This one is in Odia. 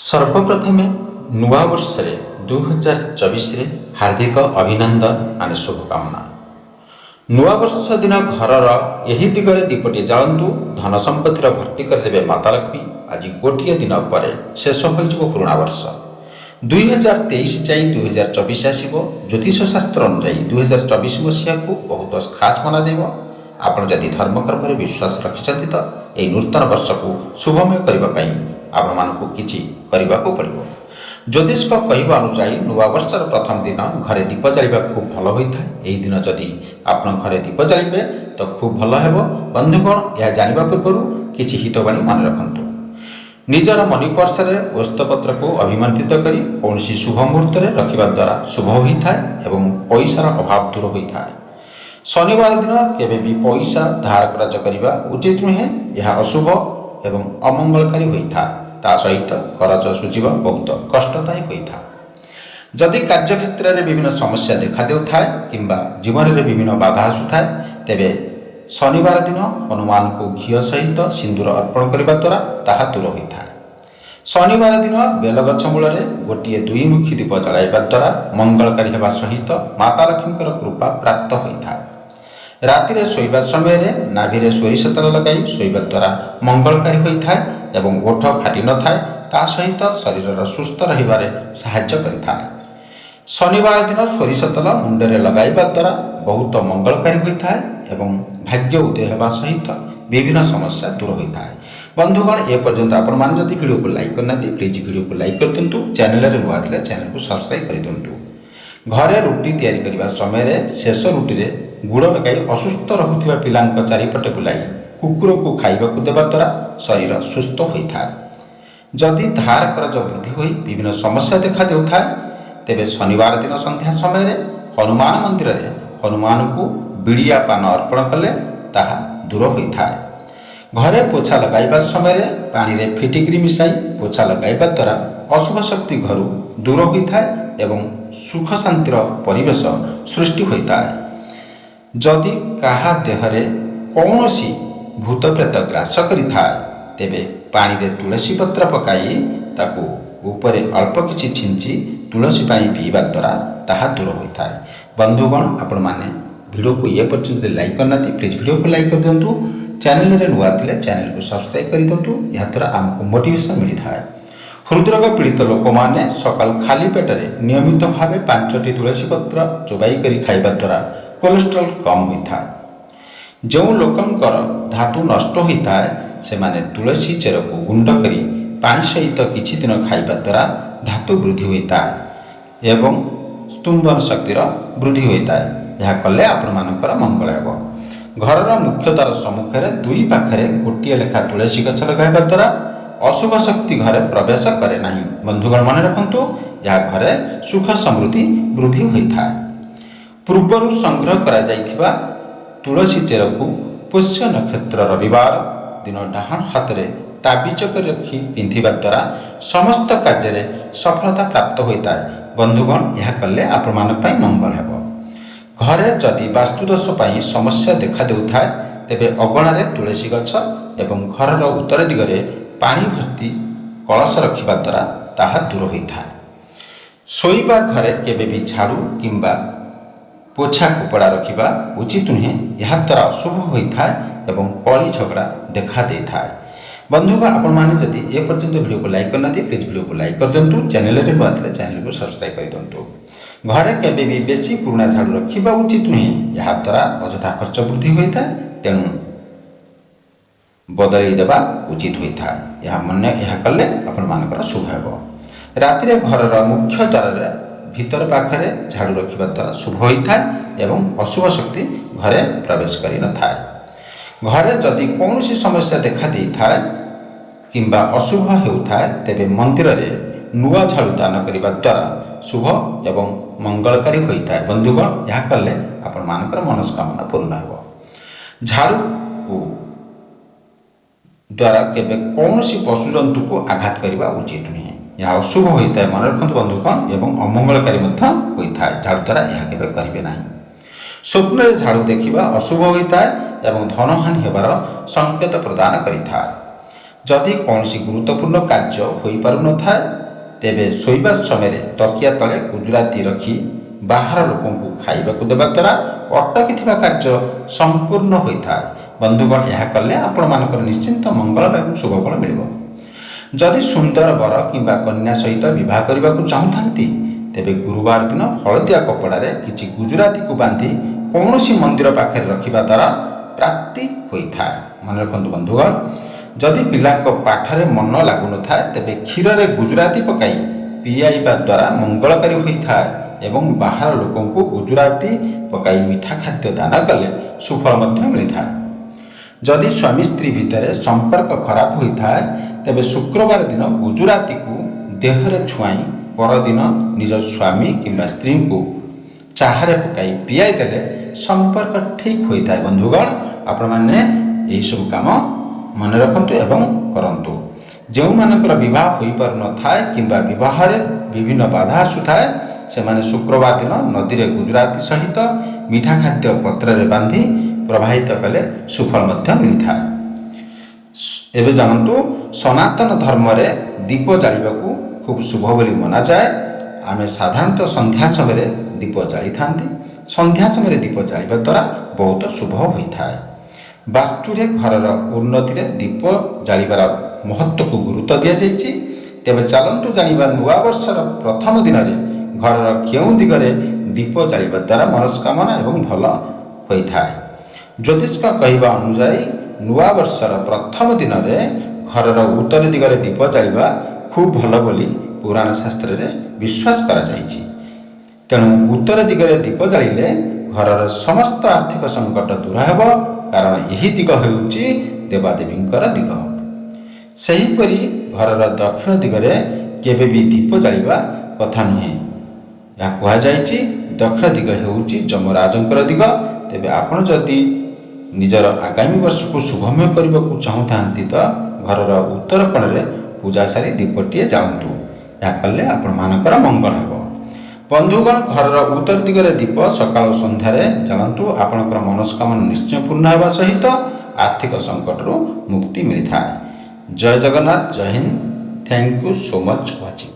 ସର୍ବପ୍ରଥମେ ନୂଆ ବର୍ଷରେ 2024ରେ ହାର୍ଦ୍ଦିକ ଅଭିନନ୍ଦନ ମାନେ ଶୁଭକାମନା। ନୂଆବର୍ଷ ଦିନ ଘରର ଏହି ଦିଗରେ ଦୀପଟି ଜାଳନ୍ତୁ, ଧନ ସମ୍ପତ୍ତିର ଭର୍ତ୍ତି କରିଦେବେ ମାତା ଲକ୍ଷ୍ମୀ। ଆଜି ଗୋଟିଏ ଦିନ ପରେ ଶେଷ ହୋଇଯିବ ପୁରୁଣା ବର୍ଷ 2023 ଯାଇ 2024 ଆସିବ। ଜ୍ୟୋତିଷ ଶାସ୍ତ୍ର ଅନୁଯାୟୀ 2024 ମସିହାକୁ ବହୁତ ଖାସ୍ ମନାଯିବ। ଆପଣ ଯଦି ଧର୍ମକର୍ମରେ ବିଶ୍ୱାସ ରଖିଛନ୍ତି ତ ଏହି ନୂତନ ବର୍ଷକୁ ଶୁଭମୟ କରିବା ପାଇଁ ଆପଣମାନଙ୍କୁ କିଛି କରିବାକୁ ପଡ଼ିବ। ଜ୍ୟୋତିଷଙ୍କ କହିବା ଅନୁଯାୟୀ ନୂଆବର୍ଷର ପ୍ରଥମ ଦିନ ଘରେ ଦୀପ ଜାଳିବା ଖୁବ୍ ଭଲ ହୋଇଥାଏ। ଏହି ଦିନ ଯଦି ଆପଣ ଘରେ ଦୀପ ଜାଳିବେ ତ ଖୁବ୍ ଭଲ ହେବ। ବନ୍ଧୁଗଣ, ଏହା ଜାଣିବା ପୂର୍ବରୁ କିଛି ହିତବାଣୀ ମନେ ରଖନ୍ତୁ। ନିଜର ମନି ପର୍ସରେ ଓସ୍ତପତ୍ରକୁ ଅଭିମନ୍ତ୍ରିତ କରି କୌଣସି ଶୁଭ ମୁହୂର୍ତ୍ତରେ ରଖିବା ଦ୍ୱାରା ଶୁଭ ହୋଇଥାଏ ଏବଂ ପଇସାର ଅଭାବ ଦୂର ହୋଇଥାଏ। ଶନିବାର ଦିନ କେବେ ବି ପଇସା ଧାର କରଜ କରିବା ଉଚିତ ନୁହେଁ। ଏହା ଅଶୁଭ ଏବଂ ଅମଙ୍ଗଳକାରୀ ହୋଇଥାଏ। ତା ସହିତ କରଜ ଶୁଝିବା ବହୁତ କଷ୍ଟଦାୟୀ ହୋଇଥାଏ। ଯଦି କାର୍ଯ୍ୟକ୍ଷେତ୍ରରେ ବିଭିନ୍ନ ସମସ୍ୟା ଦେଖାଦେଉଥାଏ କିମ୍ବା ଜୀବନରେ ବିଭିନ୍ନ ବାଧା ଆସୁଥାଏ, ତେବେ ଶନିବାର ଦିନ ହନୁମାନଙ୍କୁ ଘିଅ ସହିତ ସିନ୍ଦୁର ଅର୍ପଣ କରିବା ଦ୍ୱାରା ତାହା ଦୂର ହୋଇଥାଏ। ଶନିବାର ଦିନ ବେଲଗଛ ମୂଳରେ ଗୋଟିଏ ଦୁଇମୁଖୀ ଦୀପ ଜଳାଇବା ଦ୍ୱାରା ମଙ୍ଗଳକାରୀ ହେବା ସହିତ ମାତା ଲକ୍ଷ୍ମୀଙ୍କର କୃପା ପ୍ରାପ୍ତ ହୋଇଥାଏ। ରାତିରେ ଶୋଇବା ସମୟରେ ନାଭିରେ ସୋରିଷ ତେଲ ଲଗାଇ ଶୋଇବା ଦ୍ୱାରା ମଙ୍ଗଳକାରୀ ହୋଇଥାଏ ଏବଂ ଓଠ ଫାଟି ନଥାଏ। ତା ସହିତ ଶରୀରର ସୁସ୍ଥ ରହିବାରେ ସାହାଯ୍ୟ କରିଥାଏ। ଶନିବାର ଦିନ ସୋରିଷ ତେଲ ମୁଣ୍ଡରେ ଲଗାଇବା ଦ୍ୱାରା ବହୁତ ମଙ୍ଗଳକାରୀ ହୋଇଥାଏ ଏବଂ ଭାଗ୍ୟ ଉଦୟ ହେବା ସହିତ ବିଭିନ୍ନ ସମସ୍ୟା ଦୂର ହୋଇଥାଏ। ବନ୍ଧୁଗଣ, ଏପର୍ଯ୍ୟନ୍ତ ଆପଣମାନେ ଯଦି ଭିଡ଼ିଓକୁ ଲାଇକ୍ କରିନାହାନ୍ତି, ପ୍ଲିଜ୍ ଭିଡ଼ିଓକୁ ଲାଇକ୍ କରିଦିଅନ୍ତୁ। ଚ୍ୟାନେଲରେ ନୂଆ ଥିଲେ ଚ୍ୟାନେଲକୁ ସବସ୍କ୍ରାଇବ୍ କରିଦିଅନ୍ତୁ। ଘରେ ରୁଟି ତିଆରି କରିବା ସମୟରେ ଶେଷ ରୁଟିରେ ଗୁଡ଼ ଲଗାଇ ଅସୁସ୍ଥ ରହୁଥିବା ପିଲାଙ୍କ ଚାରିପଟେ ବୁଲାଇ କୁକୁରକୁ ଖାଇବାକୁ ଦେବା ଦ୍ୱାରା ଶରୀର ସୁସ୍ଥ ହୋଇଥାଏ। ଯଦି ଧାର କରଜ ବୃଦ୍ଧି ହୋଇ ବିଭିନ୍ନ ସମସ୍ୟା ଦେଖା ଦେଉଥାଏ, ତେବେ ଶନିବାର ଦିନ ସନ୍ଧ୍ୟା ସମୟରେ ହନୁମାନ ମନ୍ଦିରରେ ହନୁମାନଙ୍କୁ ବିଡ଼ିଆ ପାନ ଅର୍ପଣ କଲେ ତାହା ଦୂର ହୋଇଥାଏ। ଘରେ ପୋଛା ଲଗାଇବା ସମୟରେ ପାଣିରେ ଫିଟିକିରି ମିଶାଇ ପୋଛା ଲଗାଇବା ଦ୍ୱାରା ଅଶୁଭ ଶକ୍ତି ଘରୁ ଦୂର ହୋଇଥାଏ ଏବଂ ସୁଖ ଶାନ୍ତିର ପରିବେଶ ସୃଷ୍ଟି ହୋଇଥାଏ। ଯଦି କାହା ଦେହରେ କୌଣସି ଭୂତ ପ୍ରେତ ଗ୍ରାସ କରିଥାଏ, ତେବେ ପାଣିରେ ତୁଳସୀ ପତ୍ର ପକାଇ ତାକୁ ଉପରେ ଅଳ୍ପ କିଛି ଛିଞ୍ଚି ତୁଳସୀ ପାଣି ପିଇବା ଦ୍ୱାରା ତାହା ଦୂର ହୋଇଥାଏ। ବନ୍ଧୁଗଣ, ଆପଣମାନେ ଭିଡ଼ିଓକୁ ଏ ପର୍ଯ୍ୟନ୍ତ ଯଦି ଲାଇକ୍ କରିନାହାନ୍ତି, ପ୍ଲିଜ୍ ଭିଡ଼ିଓକୁ ଲାଇକ୍ କରିଦିଅନ୍ତୁ। ଚ୍ୟାନେଲରେ ନୂଆ ଥିଲେ ଚ୍ୟାନେଲକୁ ସବସ୍କ୍ରାଇବ୍ କରିଦିଅନ୍ତୁ। ଏହାଦ୍ୱାରା ଆମକୁ ମୋଟିଭେସନ୍ ମିଳିଥାଏ। ହୃଦରୋଗ ପୀଡ଼ିତ ଲୋକମାନେ ସକାଳୁ ଖାଲି ପେଟରେ ନିୟମିତ ଭାବେ ପାଞ୍ଚଟି ତୁଳସୀ ପତ୍ର ଚୋବାଇ କରି ଖାଇବା ଦ୍ୱାରା କୋଲେଷ୍ଟ୍ରଲ୍ କମ୍ ହୋଇଥାଏ। ଯେଉଁ ଲୋକଙ୍କର ଧାତୁ ନଷ୍ଟ ହୋଇଥାଏ, ସେମାନେ ତୁଳସୀ ଚେରକୁ ଗୁଣ୍ଡ କରି ପାଣି ସହିତ କିଛି ଦିନ ଖାଇବା ଦ୍ୱାରା ଧାତୁ ବୃଦ୍ଧି ହୋଇଥାଏ ଏବଂ ସ୍ତମ୍ଭନ ଶକ୍ତିର ବୃଦ୍ଧି ହୋଇଥାଏ। ଏହା କଲେ ଆପଣମାନଙ୍କର ମଙ୍ଗଳ ହେବ। ଘରର ମୁଖ୍ୟ ଦ୍ୱାର ସମ୍ମୁଖରେ ଦୁଇ ପାଖରେ ଗୋଟିଏ ଲେଖା ତୁଳସୀ ଗଛ ଲଗାଇବା ଦ୍ୱାରା ଅଶୁଭ ଶକ୍ତି ଘରେ ପ୍ରବେଶ କରେ ନାହିଁ। ବନ୍ଧୁଗଣ, ମନେ ରଖନ୍ତୁ, ଏହା ଘରେ ସୁଖ ସମୃଦ୍ଧି ବୃଦ୍ଧି ହୋଇଥାଏ। ପୂର୍ବରୁ ସଂଗ୍ରହ କରାଯାଇଥିବା ତୁଳସୀ ଚେରକୁ ପୁଷ୍ୟ ନକ୍ଷତ୍ର ରବିବାର ଦିନ ଡାହାଣ ହାତରେ ତାବିଜ କରି ରଖି ପିନ୍ଧିବା ଦ୍ୱାରା ସମସ୍ତ କାର୍ଯ୍ୟରେ ସଫଳତା ପ୍ରାପ୍ତ ହୋଇଥାଏ। ବନ୍ଧୁଗଣ, ଏହା କଲେ ଆପଣମାନଙ୍କ ପାଇଁ ମଙ୍ଗଳ ହେବ। ଘରେ ଯଦି ବାସ୍ତୁଦୋଷ ପାଇଁ ସମସ୍ୟା ଦେଖା ଦେଉଥାଏ, ତେବେ ଅଗଣାରେ ତୁଳସୀ ଗଛ ଏବଂ ଘରର ଉତ୍ତର ଦିଗରେ ପାଣି ଭର୍ତ୍ତି କଳସ ରଖିବା ଦ୍ୱାରା ତାହା ଦୂର ହୋଇଥାଏ। ଶୋଇବା ଘରେ କେବେ ବି ଝାଡ଼ୁ କିମ୍ବା ପୋଛା କପଡ଼ା ରଖିବା ଉଚିତ ନୁହେଁ। ଏହାଦ୍ୱାରା ଅଶୁଭ ହୋଇଥାଏ ଏବଂ କଳି ଝଗଡ଼ା ଦେଖା ଦେଇଥାଏ। ବନ୍ଧୁଗଣ, ଆପଣମାନେ ଯଦି ଏ ପର୍ଯ୍ୟନ୍ତ ଭିଡ଼ିଓକୁ ଲାଇକ୍ କରିନାହାନ୍ତି, ପ୍ଲିଜ୍ ଭିଡ଼ିଓକୁ ଲାଇକ୍ କରିଦିଅନ୍ତୁ। ଚ୍ୟାନେଲରେ ନୂଆ ଥିଲେ ଚ୍ୟାନେଲକୁ ସବସ୍କ୍ରାଇବ୍ କରିଦିଅନ୍ତୁ। ଘରେ କେବେ ବି ବେଶୀ ପୁରୁଣା ଝାଡ଼ୁ ରଖିବା ଉଚିତ ନୁହେଁ। ଏହାଦ୍ୱାରା ଅଯଥା ଖର୍ଚ୍ଚ ବୃଦ୍ଧି ହୋଇଥାଏ, ତେଣୁ ବଦଳାଇ ଦେବା ଉଚିତ ହୋଇଥାଏ। ଏହା କଲେ ଆପଣମାନଙ୍କର ଶୁଭ ହେବ। ରାତିରେ ଘରର ମୁଖ୍ୟ ଦ୍ୱାରରେ ଭିତର ପାଖରେ ଝାଡ଼ୁ ରଖିବା ଦ୍ୱାରା ଶୁଭ ହୋଇଥାଏ ଏବଂ ଅଶୁଭ ଶକ୍ତି ଘରେ ପ୍ରବେଶ କରିନଥାଏ। ଘରେ ଯଦି କୌଣସି ସମସ୍ୟା ଦେଖା ଦେଇଥାଏ କିମ୍ବା ଅଶୁଭ ହେଉଥାଏ, ତେବେ ମନ୍ଦିରରେ ନୂଆ ଝାଡ଼ୁ ଦାନ କରିବା ଦ୍ୱାରା ଶୁଭ ଏବଂ ମଙ୍ଗଳକାରୀ ହୋଇଥାଏ। ବନ୍ଧୁଗଣ, ଏହା କଲେ ଆପଣମାନଙ୍କର ମନସ୍କାମନା ପୂର୍ଣ୍ଣ ହେବ। ଝାଡ଼ୁକୁ ଦ୍ୱାରା କେବେ କୌଣସି ପଶୁଜନ୍ତୁକୁ ଆଘାତ କରିବା ଉଚିତ ନୁହେଁ। ଏହା ଅଶୁଭ ହୋଇଥାଏ, ମନେ ରଖନ୍ତୁ ବନ୍ଧୁଗଣ, ଏବଂ ଅମଙ୍ଗଳକାରୀ ମଧ୍ୟ ହୋଇଥାଏ। ଝାଡ଼ୁ ଦ୍ୱାରା ଏହା କେବେ କରିବେ ନାହିଁ। ସ୍ୱପ୍ନରେ ଝାଡ଼ୁ ଦେଖିବା ଅଶୁଭ ହୋଇଥାଏ ଏବଂ ଧନହାନି ହେବାର ସଂକେତ ପ୍ରଦାନ କରିଥାଏ। ଯଦି କୌଣସି ଗୁରୁତ୍ୱପୂର୍ଣ୍ଣ କାର୍ଯ୍ୟ ହୋଇପାରୁନଥାଏ, ତେବେ ଶୋଇବା ସମୟରେ ତକିଆ ତଳେ ଗୁଜୁରାତି ରଖି ବାହାର ଲୋକଙ୍କୁ ଖାଇବାକୁ ଦେବା ଦ୍ୱାରା ଅଟକିଥିବା କାର୍ଯ୍ୟ ସମ୍ପୂର୍ଣ୍ଣ ହୋଇଥାଏ। ବନ୍ଧୁଗଣ, ଏହା କଲେ ଆପଣମାନଙ୍କର ନିଶ୍ଚିନ୍ତ ମଙ୍ଗଳ ଏବଂ ଶୁଭଫଳ ମିଳିବ। ଯଦି ସୁନ୍ଦର ବର କିମ୍ବା କନ୍ୟା ସହିତ ବିବାହ କରିବାକୁ ଚାହୁଁଥାନ୍ତି, ତେବେ ଗୁରୁବାର ଦିନ ହଳଦିଆ କପଡ଼ାରେ କିଛି ଗୁଜୁରାତିକୁ ବାନ୍ଧି କୌଣସି ମନ୍ଦିର ପାଖରେ ରଖିବା ଦ୍ୱାରା ପ୍ରାପ୍ତି ହୋଇଥାଏ। ମନେ ରଖନ୍ତୁ ବନ୍ଧୁଗଣ, ଯଦି ପିଲାଙ୍କ ପାଠରେ ମନ ଲାଗୁନଥାଏ, ତେବେ କ୍ଷୀରରେ ଗୁଜୁରାତି ପକାଇ ପିଆଇବା ଦ୍ୱାରା ମଙ୍ଗଳକାରୀ ହୋଇଥାଏ ଏବଂ ବାହାର ଲୋକଙ୍କୁ ଗୁଜୁରାତି ପକାଇ ମିଠା ଖାଦ୍ୟ ଦାନ କଲେ ସୁଫଳ ମଧ୍ୟ ମିଳିଥାଏ। ଯଦି ସ୍ୱାମୀ ସ୍ତ୍ରୀ ଭିତରେ ସମ୍ପର୍କ ଖରାପ ହୋଇଥାଏ, ତେବେ ଶୁକ୍ରବାର ଦିନ ଗୁଜୁରାତିକୁ ଦେହରେ ଛୁଆଇଁ ପରଦିନ ନିଜ ସ୍ୱାମୀ କିମ୍ବା ସ୍ତ୍ରୀଙ୍କୁ ଚାହାରେ ପକାଇ ପିଆଇ ଦେଲେ ସମ୍ପର୍କ ଠିକ୍ ହୋଇଥାଏ। ବନ୍ଧୁଗଣ, ଆପଣମାନେ ଏହିସବୁ କାମ ମନେ ରଖନ୍ତୁ ଏବଂ କରନ୍ତୁ। ଯେଉଁମାନଙ୍କର ବିବାହ ହୋଇପାରୁନଥାଏ କିମ୍ବା ବିବାହରେ ବିଭିନ୍ନ ବାଧା ଆସୁଥାଏ, ସେମାନେ ଶୁକ୍ରବାର ଦିନ ନଦୀରେ ଗୁଜୁରାତି ସହିତ ମିଠା ଖାଦ୍ୟ ପତ୍ରରେ ବାନ୍ଧି ପ୍ରବାହିତ କଲେ ସୁଫଳ ମଧ୍ୟ ମିଳିଥାଏ। ଏବେ ଜାଣନ୍ତୁ, ସନାତନ ଧର୍ମରେ ଦୀପ ଜାଳିବାକୁ ଖୁବ୍ ଶୁଭ ବୋଲି ମନାଯାଏ। ଆମେ ସାଧାରଣତଃ ସନ୍ଧ୍ୟା ସମୟରେ ଦୀପ ଜାଳିଥାନ୍ତି। ସନ୍ଧ୍ୟା ସମୟରେ ଦୀପ ଜାଳିବା ଦ୍ୱାରା ବହୁତ ଶୁଭ ହୋଇଥାଏ। ବାସ୍ତୁରେ ଘରର ଉନ୍ନତିରେ ଦୀପ ଜାଳିବାର ମହତ୍ତ୍ୱକୁ ଗୁରୁତ୍ୱ ଦିଆଯାଇଛି। ତେବେ ଚାଲନ୍ତୁ ଜାଣିବା, ନୂଆବର୍ଷର ପ୍ରଥମ ଦିନରେ ଘରର କେଉଁ ଦିଗରେ ଦୀପ ଜାଳିବା ଦ୍ୱାରା ମନସ୍କାମନା ଏବଂ ଭଲ ହୋଇଥାଏ। ଜ୍ୟୋତିଷଙ୍କ କହିବା ଅନୁଯାୟୀ, ନୂଆବର୍ଷର ପ୍ରଥମ ଦିନରେ ଘରର ଉତ୍ତର ଦିଗରେ ଦୀପ ଜାଳିବା ଖୁବ୍ ଭଲ ବୋଲି ପୁରାଣ ଶାସ୍ତ୍ରରେ ବିଶ୍ୱାସ କରାଯାଇଛି। ତେଣୁ ଉତ୍ତର ଦିଗରେ ଦୀପ ଜାଳିଲେ ଘରର ସମସ୍ତ ଆର୍ଥିକ ସଙ୍କଟ ଦୂର ହେବ, କାରଣ ଏହି ଦିଗ ହେଉଛି ଦେବାଦେବୀଙ୍କର ଦିଗ। ସେହିପରି ଘରର ଦକ୍ଷିଣ ଦିଗରେ କେବେ ବି ଦୀପ ଜାଳିବା କଥା ନୁହେଁ। ଏହା କୁହାଯାଇଛି, ଦକ୍ଷିଣ ଦିଗ ହେଉଛି ଯମରାଜଙ୍କର ଦିଗ। ତେବେ ଆପଣ ଯଦି ନିଜର ଆଗାମୀ ବର୍ଷକୁ ଶୁଭମୟ କରିବାକୁ ଚାହୁଁଥାନ୍ତି, ତ ଘରର ଉତ୍ତର କୋଣରେ ପୂଜା ସାରି ଦୀପଟିଏ ଜାଳନ୍ତୁ। ଏହା କଲେ ଆପଣମାନଙ୍କର ମଙ୍ଗଳ ହେବ। ବନ୍ଧୁଗଣ, ଘରର ଉତ୍ତର ଦିଗରେ ଦୀପ ସକାଳ ଓ ସନ୍ଧ୍ୟାରେ ଜାଳନ୍ତୁ। ଆପଣଙ୍କର ମନସ୍କାମନା ନିଶ୍ଚୟ ପୂର୍ଣ୍ଣ ହେବା ସହିତ ଆର୍ଥିକ ସଙ୍କଟରୁ ମୁକ୍ତି ମିଳିଥାଏ। ଜୟ ଜଗନ୍ନାଥ, ଜୟ Hind. Thank you so much watching.